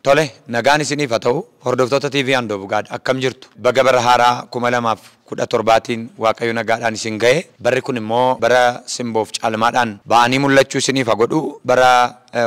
Tole, nagaan isiniif haa ta'u hordoftoota TV Handoo Bugaad akkam jirtu? Baga bara haaraa 2017tiin Waaqayyo nagaadhaan isin ga'e. Barri kun immoo bara simboof caalmaadhaan ba'anii mul'achuu isiniif haa godhu. Bara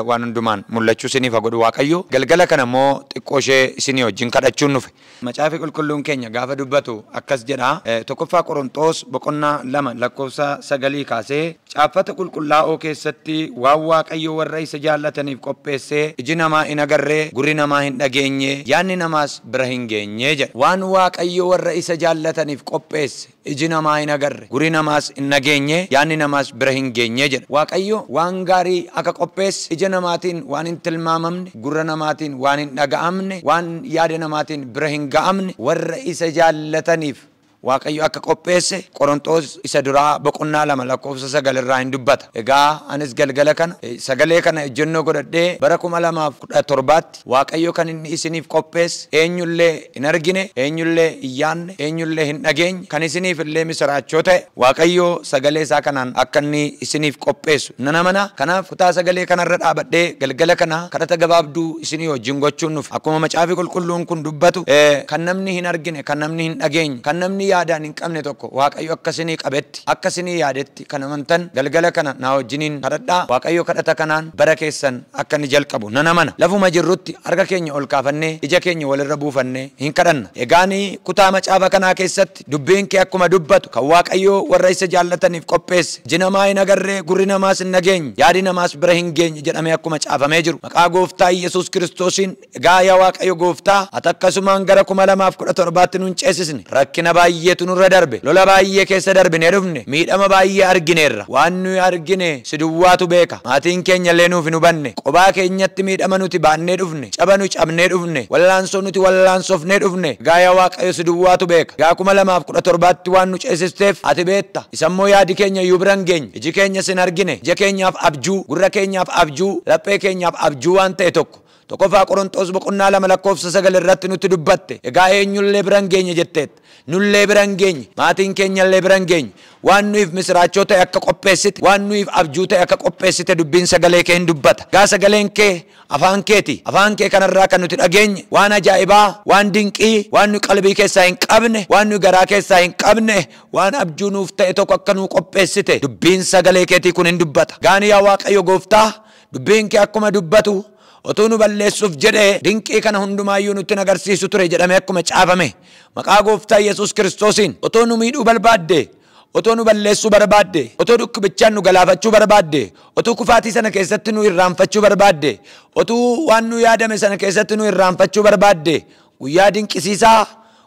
waan hundumaan mul'achuu isiniif haa godhu Waaqayyo. Galgala kana immoo xiqqoo ishee isinii wajjin kadhachuun nufe. Macaafi qulqulluun keenya gaafa dubbatu akkas jedha. Tokkoffaa Qorontoos boqonnaa 2 lakkoofsa 9 kaasee caaffata qulqullaa'oo keessatti waan Waaqayyo warra isa jaallataniif qopheessee iji namaa hin agarree, gurri namaa hin dhageenye, yaadni namaas bira hin geenye jedha. Waan Waaqayyo warra isa jaallataniif qopheesse iji namaa hin agarre, gurri namaas hin dhageenye, yaadni namaas bira hin geenye jedha. Waaqayyo waan gaarii akka qopheesse ija namaatiin waan hin tilmaamamne, gurra namaatiin waan hin dhaga'amne, waan yaada namaatiin bira hin ga'amne warra isa jaallataniif Waaqayyo akka qopheesse Qorontoos isa duraa boqonnaa 2 lakkoofsa 9 irraa hin dubbata. Egaa anis galgala kana sagalee kana ejjennoo godhadhee bara 2017tti Waaqayyo kan inni isiniif qopheesse eenyullee hin argine, eenyullee hin yaadne, eenyullee hin dhageenye, kan isiniif illee misiraachoo ta'e Waaqayyo sagalee isaa kanaan akka inni isiniif qopheessu nan amana. Kanaaf kutaa sagalee kanarra dhaabadhee galgala kana kadhata gabaabduu isinii wajjin gochuun nuuf. Akkuma macaafi qulqulluun kun dubbatu kan namni hin argine, kan namni hin dhageenye, kan namni yaadaan hin qabne tokko Waaqayyo akka isinii qabetti, akka isinii yaadetti kan amantan galgala kana naa wajjiniin kadhadhaa. Waaqayyo kadhata kanaan bara keessan akka inni jalqabu nan amana. Lafuma jirrutti harka keenya ol kaafannee ija keenya walirra buufannee hin kadhanna. Egaani kutaa macaafa kanaa keessatti dubbiin kee akkuma dubbatu kan Waaqayyo warra isa jaallataniif qopheesse iji namaa hin agarree, gurri namaas hin dhageenye, yaadi namaas bira hin geenye jedhamee akkuma caafamee jiru. Maqaa gooftaa Yesuus Kiristoosiin egaa yaa Waaqayyo gooftaa ati akkasumaan gara 2017tti nun ceesisne. Rakkina baay'eetu nurra darbe, lola baay'ee keessa darbinee dhufne, miidhama baay'ee argineerra. Waan nuyi argine si duwwaatu beeka. Maatiin keenya illee nuuf hin hubanne. Qobaa keenyatti miidhama nuti baannee dhufne, caba nu cabnee dhufne, wallaansoo nuti wallaansofnee dhufne. Egaa yaa Waaqayyo si duwwaatu beeka. Egaa 2017tti waan nu ceesisteef ati beekta. Isammoo yaadi keenya iyyuu bira hin geenye. Iji keenya sin argine. Ija keenyaaf abjuu, gurra keenyaaf abjuu, laphee keenyaaf abjuu waan ta'e tokko. Tokkoffaa Qorontoos boqonnaa 2 lakkoofsa 9 irratti nutti dubbatte. Egaa eenyullee bira hin geenye jetteetta. Nullee bira hin geenye, maatiin keenyallee bira hin geenye. Waan nuyiif misiraachoo ta'e akka qopheessite, waan nuyiif abjuu ta'e akka qopheessite dubbiin sagalee kee hin dubbata. Egaa sagaleen kee afaan keeti. Afaan kee kanarraa kan nuti dhageenye waan ajaa'ibaa, waan dinqii, waan nuyi qalbii keessaa hin qabne, waan nuyi garaa keessaa hin qabne, waan abjuu nuuf ta'e tokko akka nuu qopheessite dubbiin sagalee keetii kun hin dubbata. Gaani yaa Waaqayyo gooftaa dubbiin kee akkuma dubbatu otuu nu balleessuuf jedhee dinqii kana hundumaayyuu nutti agarsiisu ture jedhamee akkuma caafame. Maqaa gooftaa Yesuus Kiristoosiin otoo nu miidhuu barbaadde, otoo nu balleessuu barbaadde, otoo dhukkubichaan nu galaafachuu barbaadde, otuu kufaatii sana keessatti nu irraanfachuu barbaadde, otuu waan nu yaadame sana keessatti nu irraanfachuu barbaadde, guyyaa dinqisiisaa,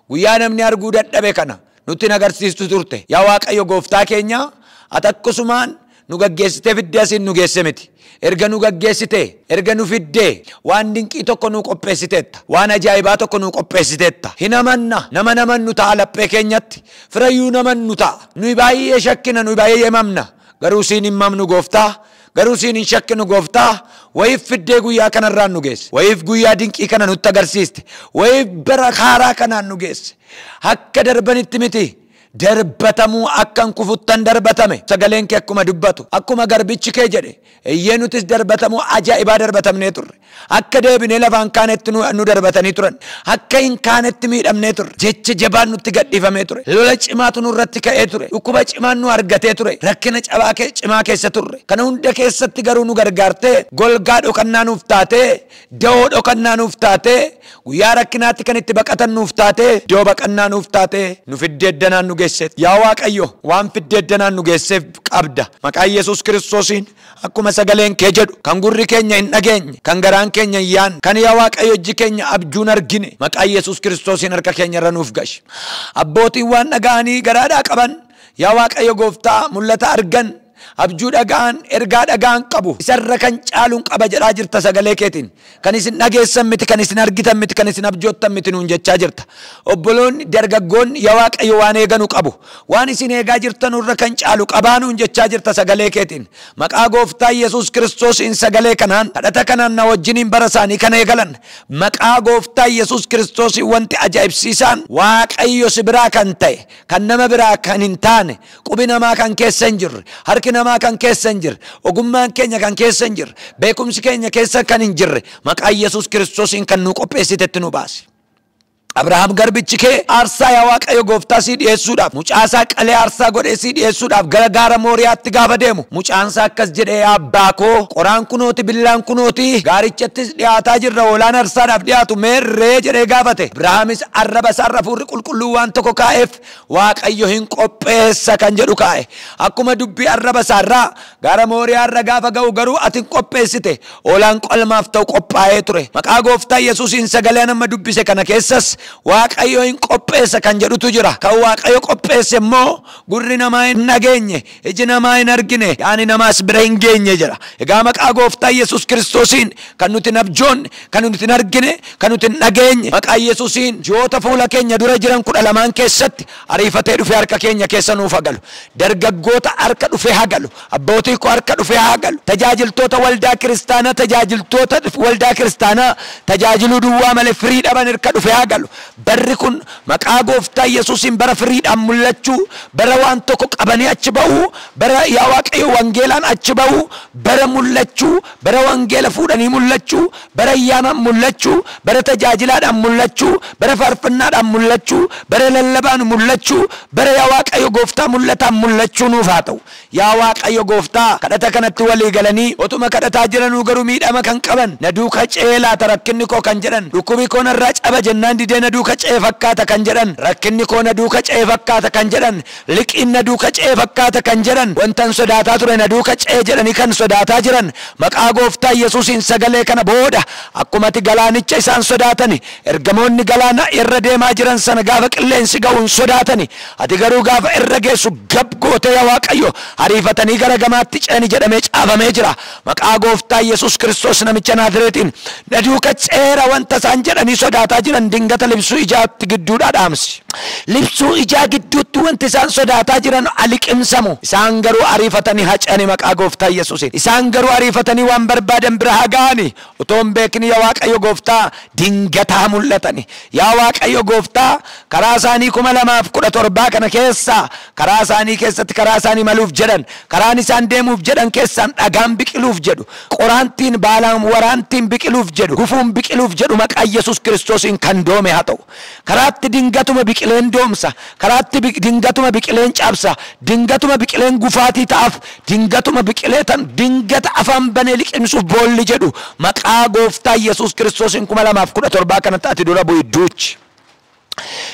guyyaa namni arguu dadhabe kana nutti agarsiistu turte. Yaa Waaqayyo gooftaa keenya ati akkasumaan nu gaggeessitee fiddee asiin nu geesse miti. Erga nu gaggeessite, erga nu fiddee waan dinqii tokko nu qopheessiteetta, waan ajaa'ibaa tokko nu qopheessiteetta. Hin amanna, nama namannu ta'a laphee keenyatti, firayyuu namannu ta'a. Nuyi baay'ee shakkina, nuyi baay'ee mamna. Garuu siin hin mamnu gooftaa, garuu siin hin shakkinu gooftaa. Wayiif fiddee guyyaa kanarraan nu geesse, wayiif guyyaa dinqii kana nutti agarsiiste, wayiif bara haaraa kanaan nu geesse. Akka darbanitti miti, darbatamuu akkan kufuttan darbatame. Sagaleen kee akkuma dubbatu, akkuma garbichi kee jedhe, eeyyee nutis darbatamuu ajaa'ibaa darbatamnee turre. Akka deebinee lafaan kaanetti nu darbatanii turan. Akka hin kaanetti miidhamnee turre. Jecha jabaan nutti gadhiifamee ture. Lola cimaatu nurratti ka'ee ture. Dhukkuba cimaan nu argatee ture. Rakkina cabaa cimaa keessa turre. Kana hunda keessatti garuu nu gargaartee, golgaa dhokannaa nuuf taatee, da'oo dhokannaa nuuf taatee, guyyaa rakkinaatti kan itti baqatan nuuf taatee, iddoo baqannaa nuuf taatee, nu fiddee danaan nu geesse. Yaa Waaqayyo waan fiddee danaan nu geesseef qabda. Maqaa Yesuus Kiristoosiin akkuma sagaleen kee jedhu kan gurri keenya hin dhageenye, kan garaan keenya hin yaadne, kan yaa Waaqayyo ijji keenya abjuun argine, maqaa Yesuus Kiristoosiin harka keenya irra nuuf gashi. Abbootiin waan dhaga'anii garaadhaa qaban, yaa Waaqayyo gooftaa mul'ata argan, Abjuu dhaga'an, ergaa dhaga'an qabu. Isarra kan caaluun qaba jedhaa jirta sagalee keetiin. Kan isin dhageessan miti, kan isin argitan miti, kan isin abjoottan miti nuun jechaa jirta. Obboloonni dargaggoonni yaa Waaqayyo waan eeganu qabu. Waan isin eegaa jirtanurra kan caalu qabaa nuun jechaa jirta sagalee keetiin. Maqaa gooftaa Yesuus Kiristoosiin sagalee kanaan kadhata kanaan na wajjiniin bara isaanii kana eegalan. Maqaa gooftaa Yesuus Kiristoosiin wanti ajaa'ibsiisaan Waaqayyo si biraa kan ta'e, kan nama biraa kan hin taane, qubi namaa kan keessa hin jirre, harki namaa kan keessa hin jirre, ogummaan keenya kan keessa hin jirre, beekumsi keenya keessa kan hin jirre, maqaa Yesuus Kiristoosiin kan nu qopheessitetti nu baasi. Abrahaam garbichi kee aarsaa yaa Waaqayyo gooftaa sii dhiyeessuudhaaf mucaasaa qalee aarsaa godhee sii dhiyeessuudhaaf gara gaara Mooriyaatti gaafa deemu mucaansaa akkas jedhee, yaa abbaa koo, qoraan kunooti, billaan kunooti, gaarichattis dhiyaataa jirra, hoolaan aarsaadhaaf dhiyaatu meerree jedhee gaafate. Abrahaamis arraba isaarra hafuurri qulqulluu waan tokko kaa'eef Waaqayyo hin qopheessa kan jedhu kaa'e. Akkuma dubbii arraba isaarraa gaara Mooriyaarra gaafa ga'u garuu ati hin qopheessite, hoolaan qalmaaf ta'u qophaa'ee ture. Maqaa gooftaa Yesuusiin sagalee nama dubbise kana keessas Waaqayyo hin qopheessa kan jedhutu jira. Kan Waaqayyo qopheesse immoo gurri namaa hin dhageenye, iji namaa hin argine, yaani namaas bira hin geenye jedha. Egaa maqaa gooftaa Yesuus Kiristoosiin kan nuti hin abjoonne, kan nuti hin argine, kan nuti hin dhageenye, maqaa Yesuusiin ji'oota fuula keenya dura jiran 12 keessatti ariifatee dhufee harka keenya keessa nuuf hagalu. Dargaggoota harka dhufee hagalu, abbootii koo harka dhufee hagalu, tajaajiltoota waldaa kiristaanaa, tajaajiltoota waldaa kiristaanaa tajaajiluu duwwaa malee firii dhaban harka dhufee hagalu. Barri kun maqaa gooftaa Yesuusiin bara firiidhaan mul'achuu, bara waan tokko qabanii achi ba'uu, bara yaa Waaqayyo wangeelaan achi ba'uu, bara mul'achuu, bara wangeela fuudhanii mul'achuu, bara ayyaanaan mul'achuu, bara tajaajilaadhaan mul'achuu, bara faarfannaadhaan mul'achuu, bara lallabaan mul'achuu, bara yaa Waaqayyo gooftaa mul'ataan mul'achuu nuuf haa ta'u. Yaa Waaqayyo gooftaa kadhata kanatti walii galanii otuma kadhataa jiranuu garuu miidhama kan qaban, na duuka ceelaata rakkinni koo kan jedhan, dhukkubi koo narraa caba jennaan didee na duuka ce'ee fakkaata kan jedhan, rakkinni koo na duuka ce'ee fakkaata kan jedhan, liqiin na duuka ce'ee fakkaata kan jedhan, wantan sodaataa ture na duuka ce'ee jedhanii kan sodaataa jiran, maqaa gooftaa Yesuusiin sagalee kana booda akkumati galaanicha isaan sodaatani, ergamoonni galaana irra deemaa jiran sana gaafa qilleensi ga'uun sodaatani, ati garuu gaafa irra geessu gab gootee yaa Waaqayyo ariifatanii gara gamaatti ce'ani jedhamee caafamee jira. Maqaa gooftaa Yesuus Kiristoos namicha Naazireetiin na duuka ceera wanta isaan jedhanii sodaataa jiran dingata libsuu ijaatti gidduudhaa dhaamsi. Libsuu ijaa gidduutti wanti isaan sodaataa jiran aliqimsamu. Isaan garuu ariifatanii hacani maqaa gooftaa Yesuusiin. Isaan garuu ariifatanii waan barbaadan bira haa ga'ani. Otoo hin beekni yaa Waaqayyo gooftaa dingataa mul'atani. Yaa Waaqayyo gooftaa karaa isaanii 2017 kana keessa karaa isaanii keessatti karaa isaanii maluuf jedhan, karaan isaan deemuuf jedhan keessaan dhagaan biqiluuf jedhu, qoraantiin baalaan waraantiin biqiluuf jedhu, gufuun biqiluuf jedhu maqaa Yesuus Kiristoosiin kan doome haa ta'u. Karaatti dingatuma biqileen doomsa, karaatti dingatuma biqileen cabsa, dingatuma biqileen gufaatii ta'aaf, dingatuma biqilee tan dingata afaan banee liqimsuuf boolli jedhu maqaa gooftaa Yesuus Kiristoosiin 2017 kanatti ati dura bu'i duuchi.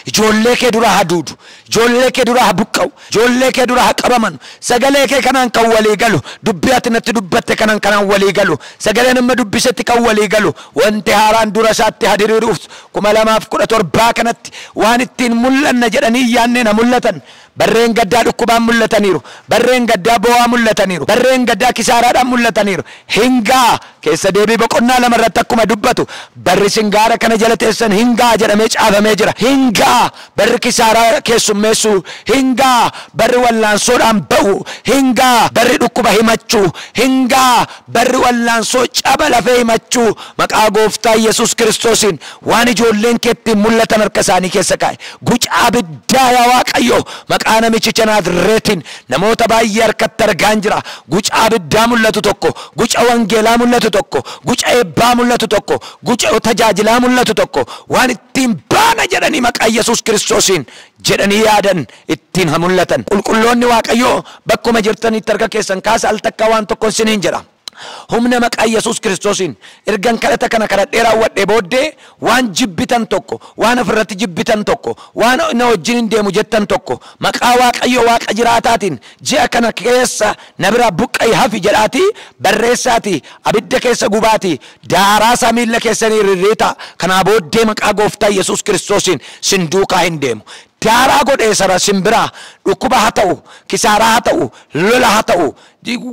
Ijoollee kee dura haa duudu, ijoollee kee dura haa buqqa'u, ijoollee kee dura haa qabaman. Sagalee kee kanaan kan walii galu, dubbii ati natti dubbatte kanaan walii galu, sagalee nama dubbisetti kan walii galu, wanti haaraan dura isaatti haa diriiruuf 2017 kanatti waan ittiin mul'anna jedhanii yaannee na mul'atan. Barreen gaddaa dhukkubaan mul'ataniiru, barreen gaddaa boo'aa mul'ataniiru, barreen gaddaa kisaaraadhaan mul'ataniiru. Hingaa keessa deebii boqonnaa 2 irratti akkuma dubbatu barri singaara kana jala teessan hingaa jedhamee caafamee jira. Hingaa barri kisaaraa keessummeessuu, hingaa barri wallaansoodhaan ba'u, hingaa barri dhukkuba himachuu, hingaa barri wallaansoo caba lafee himachuu maqaa gooftaa Yesuus Kiristoosiin waan ijoolleen keetti mul'atan harka isaanii keessa kaa'e. Guca abiddaa yaa Waaqayyo maqaa namichicha Naazireetiin namoota baay'ee harkatti argaan jira. Guca abiddaa mul'atu tokko, guca wangeelaa mul'atu tokko, guca eebbaa mul'atu tokko, guca tajaajilaa mul'atu tokko, waan ittiin baana jedhanii maqaa Yesuus Kiristoosiin jedhanii yaadan ittiin haa mul'atan. Qulqulloonni Waaqayyoo bakkuma jirtanitti harka keessan kaasa, al takkaa waan tokko isiniin jedha. Humna maqaa Yesuus Kiristoosiin ergan kadhata kana kadhadhee raawwadhee booddee waan jibbitan tokko, waan ofirratti jibbitan tokko, waan na wajjin hin deemu jettan tokko maqaa Waaqayyo Waaqa jiraataatiin ji'a kana keessa na biraa buqqa'i hafi jedhaatii barreessaatii abidda keessa gubaatii daaraa isaa miilla keessanii rirriitaa. Kanaa booddee maqaa gooftaa Yesuus Kiristoosiin sin duukaa hin deemu. Daaraa godhee sana simbiraa dhukkuba haa ta'u, kisaaraa haa ta'u, lola haa ta'u,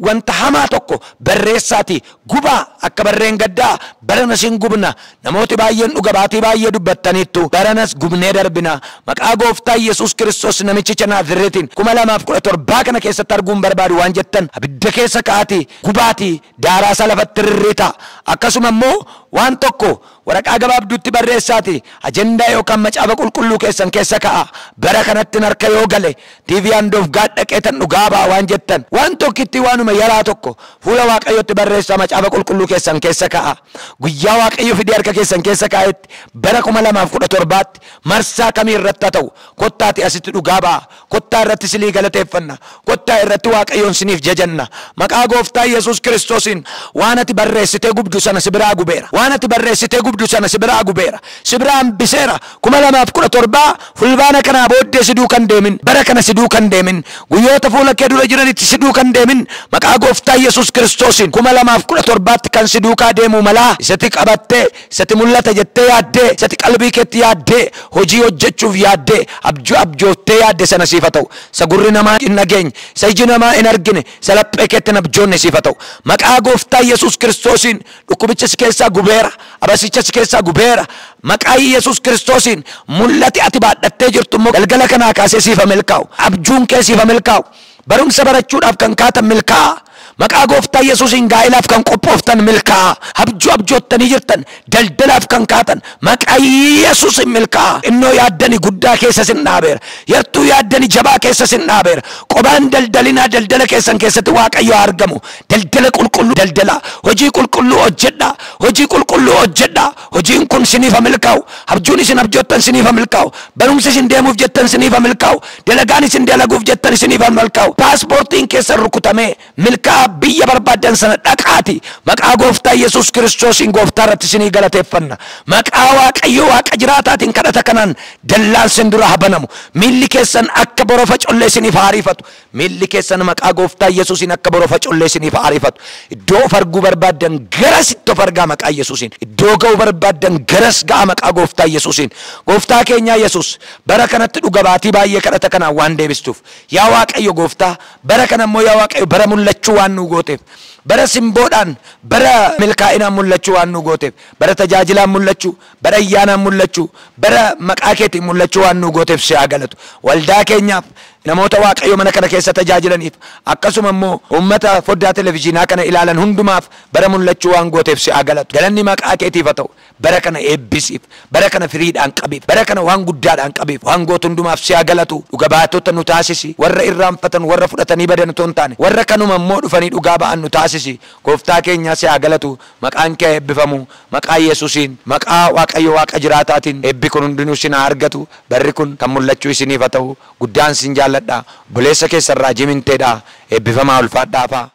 wanta hamaa tokko barreessaati gubaa. Akka barreen gaddaa baranas hin gubna. Namooti baay'een dhuga baatii baay'ee dubbattaniittu, baranas gubnee darbina. Maqaa gooftaa Yesuus Kiristoos namichicha Naazireetiin 2017 kana keessatti arguun barbaadu waan jettan abidda keessa kaa'atii gubaatii daaraasaa lafatti rirriita. Akkasuma immoo waan tokko waraqaa gabaabduutti barreessaati ajendaa yookaan macaafa qulqulluu keessan keessa ka'a. Bara kanatti harka yoo gale TV Hand of God dhaqeetan dhugaa ba'a waan jettan waan tokkitti waanuma yaraa tokko fuula Waaqayyootti barreessaa macaafa qulqulluu keessan keessa ka'a. Guyyaa Waaqayyo fidee harka keessan keessa kaa'etti bara 2017tti marsaa kamii irratti haa ta'u kottaati asitti dhugaa ba'a. Kottaa irratti silii galateeffanna. Kottaa irratti Waaqayyoon siniif jajanna. Maqaa gooftaa Yesuus Kiristoosiin waan ati barreessitee gubdu sana si biraa gubeera. Waan ati barreessitee gubdu sana si biraa gubeera. Si biraa hambiseera. 2017 fulbaana kanaa booddee si duukan deemin. Bara kana si duukan deemin. Guyyoota fuula kee dura jiranitti si duukan deemin. Maqaa gooftaa Yesuus Kiristoosiin 2017tti kan si duukaa deemuu malaa isatti qabattee, isatti mul'ata jettee yaaddee, isatti qalbii keetti yaaddee, hojii hojjechuuf yaaddee, abjuu abjoottee yaadde sana siif haa ta'u. Isa gurri namaa hin dhageenye, isa iji namaa hin argine, isa laphee keetti hin abjoonne siif haa ta'u. Maqaa gooftaa Yesuus Kiristoosiin dhukkubicha si keessaa gubeera, abasicha si keessaa gubeera. Maqaa Yesuus Kiristoosiin mul'ati ati baadhattee jirtu immoo galgala kanaa kaasee siif haa milkaa'u. Abjuun kee siif haa milkaa'u. Barumsa barachuudhaaf kan kaatan milkaa'a. Maqaa gooftaa Yesuusiin gaa'ilaaf kan qophooftan milkaa'a. Abjuu abjoottanii jirtan daldalaaf kan kaatan maqaa Yesuusiin milkaa'a. Innoo yaaddani guddaa keessa sin dhaabeera. Yartuu yaaddani jabaa keessa sin dhaabeera. Qobaan daldalinaa daldala keessan keessatti Waaqayyo haa argamu. Daldala qulqulluu daldalaa. Hojii qulqulluu hojjedhaa. Hojii qulqulluu hojjedhaa. Hojiin kun siniif haa milkaa'u. Abjuun isin abjoottan siniif haa milkaa'u. Barumsi isin deemuuf jettan siniif haa milkaa'u. Dalagaan isin dalaguuf jettan siniif haa milkaa'u. Paaspoortiin keessan rukutamee milkaa'a biyya barbaaddan sana dhaqaati. Maqaa gooftaa Yesuus Kiristoosiin gooftaa irratti isinii galateeffanna. Maqaa Waaqayyo Waaqa jiraataatiin kadhata kanaan dallaan sin dura haa banamu. Miilli keessan akka borofa collee isiniif haa ariifatu. Miilli keessan maqaa gooftaa Yesuusiin akka borofa collee isiniif haa ariifatu. Iddoo of arguu barbaaddan garasitti of argaa maqaa Yesuusiin. Iddoo ga'uu barbaaddan garas ga'a maqaa gooftaa Yesuusiin. Gooftaa keenyaa Yesuus bara kanatti dhuga baatii baay'ee kadhata kanaan waan deebistuuf. Yaa Waaqayyo gooftaa bara kana immoo yaa Waaqayyo bara mul'achuu waan nu gooteef, bara simboodhaan, bara milkaa'inaan mul'achuu waan nu gooteef, bara tajaajilaan mul'achuu, bara ayyaanaan mul'achuu, bara maqaa keetiin mul'achuu waan nu gooteef si haa galatu. Waldaa keenyaaf, namoota Waaqayyo mana kana keessa tajaajilaniif, akkasuma immoo uummata foddaa televizyiinaa kana ilaalan hundumaaf bara mul'achuu waan gooteef si haa galatu. Galanni maqaa keetiif haa ta'u. Bara kana eebbisiif, bara kana firiidhaan qabiif, bara kana waan guddaadhaan qabiif, waan gootu hundumaaf si haa galatu. Dhuga baatota nu taasisi. Warra irraanfatan, warra fudhatanii badan otoo hin taane, warra kanuma immoo dhufanii dhugaa ba'an nu taasisi. Gooftaa keenyaa si haa galatu. Maqaan kee eebbifamu. Maqaa Yesuusiin, maqaa Waaqayyo Waaqa jiraataatiin eebbi kun hundinuu sin haa argatu. Barri kun kan mul'achuu isiniif haa ta'u. Guddaan sin jaalladha. Obboleessa keessan Raajii Minteedha. Eebbifamaa, ulfaadhaafaa.